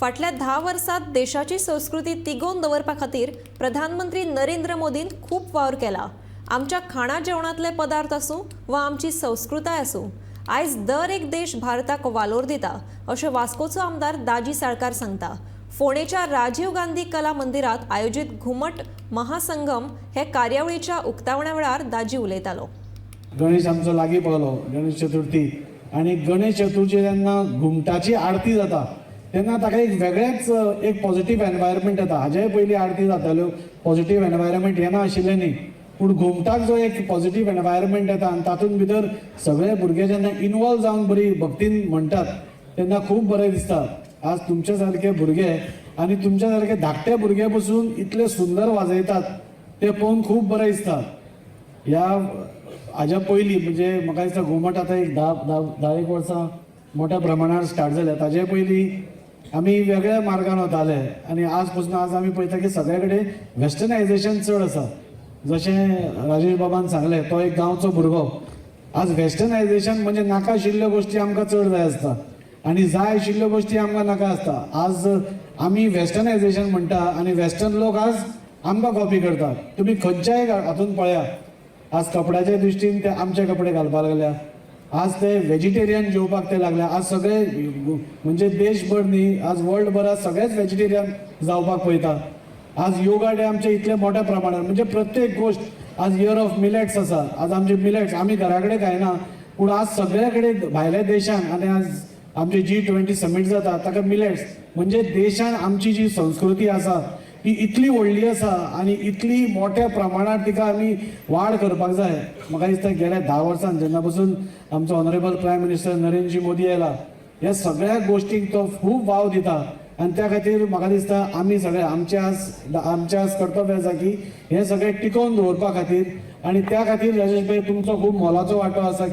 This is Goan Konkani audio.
फाटल्या 10 वर्सांत देशाची संस्कृती तिगोवन दवरपा खातीर प्रधानमंत्री नरेंद्र मोदीन खूब वावर केला. आमच्या खाणा जेवणांतले पदार्थ आसूं वा आमची संस्कृताय आसूं, आयज दर एक देश भारताक वालोर दिता, अशें वास्कोचो आमदार दाजी साळकार सांगता. फोंडेच्या राजीव गांधी कला मंदिरात आयोजीत घुमट महासंगम हे कार्यावळीच्या उक्तावणा वेळार दाजी उलयतालो. गणेश आमचो लागीं पावलो, गणेश चतुर्थी. आनी गणेश चतुर्थी जेन्ना घुमटाची आरती जाता तेन्ना ताका एक वेगळेंच एक पॉझिटीव एनवायरमेंट येता. हाज्याय पयलीं आरती जाताल्यो, पॉझिटीव एनवायरमेंट येना आशिल्लें न्ही, पूण घुमटाक जो एक पॉझिटीव एनवायरमेंट येता आनी तातूंत भितर सगळे भुरगे जेन्ना इनवॉल्व जावन बरी भक्तीन म्हणटात तेन्ना खूब बरें दिसता. आज तुमच्या सारके भुरगे आनी तुमच्या सारके धाकटे भुरगे बसून इतले सुंदर वाजयतात ते पळोवन खूब बरें दिसता. ह्या हाज्या पयलीं, म्हणजे म्हाका दिसता घुमट आतां एक धा धा 10 एक वर्सां मोठ्या प्रमाणार स्टार्ट जाल्या. ताजे पयलीं आमी वेगळ्या मार्गान वताले आनी आज पसून आज आमी पळयता की सगळे कडेन वेस्टर्नायजेशन चड आसा. जशें राजेश बाबान सांगलें, तो एक गांवचो भुरगो. आज वेस्टर्नायजेशन म्हणजे नाका आशिल्ल्यो गोश्टी आमकां चड जाय आसता आनी जाय आशिल्ल्यो गोश्टी आमकां नाका आसता. आज आमी वेस्टर्नायजेशन म्हणटा आनी वेस्टर्न लोक आज आमकां कॉपी करतात. तुमी खंयच्याय हातून पळया, आज कपड्याच्या दृश्टीन ते आमचे कपडे घालपाक लागल्या, आज ते वेजिटेरियन जेवपाक ते लागल्या. आज सगळे, म्हणजे देशभर न्ही, आज वर्ल्डभर आज सगळेच वेजिटेरियन जावपाक पळयता. आज योगा डे आमचे इतले मोठ्या प्रमाणात, म्हणजे प्रत्येक गोश्ट. आज इयर ऑफ मिलेट्स आसा. आज आमचे मिलेट्स आमी घरा कडेन खायना, पूण आज सगळे कडेन भायल्या देशान आनी आज आमचे जी20 समीट जाता ताका मिलेट्स, म्हणजे देशान आमची जी संस्कृती आसा ती इतली व्हडली आसा आनी इतली मोठ्या प्रमाणात तिका आमी वाड करपाक जाय. म्हाका दिसता गेल्या 10 वर्सान जेन्ना पसून आमचो honourable prime minister Narendraji Modi आयला, ह्या सगळ्या गोश्टींक तो खूब वाव दिता आनी त्या खातीर म्हाका दिसता आमी सगळे आमचे आज कर्तव्य आसा की हें सगळें टिकोवन दवरपा खातीर. आनी त्या खातीर राजेश भाई, तुमचो खूब मोलाचो वांटो आसा.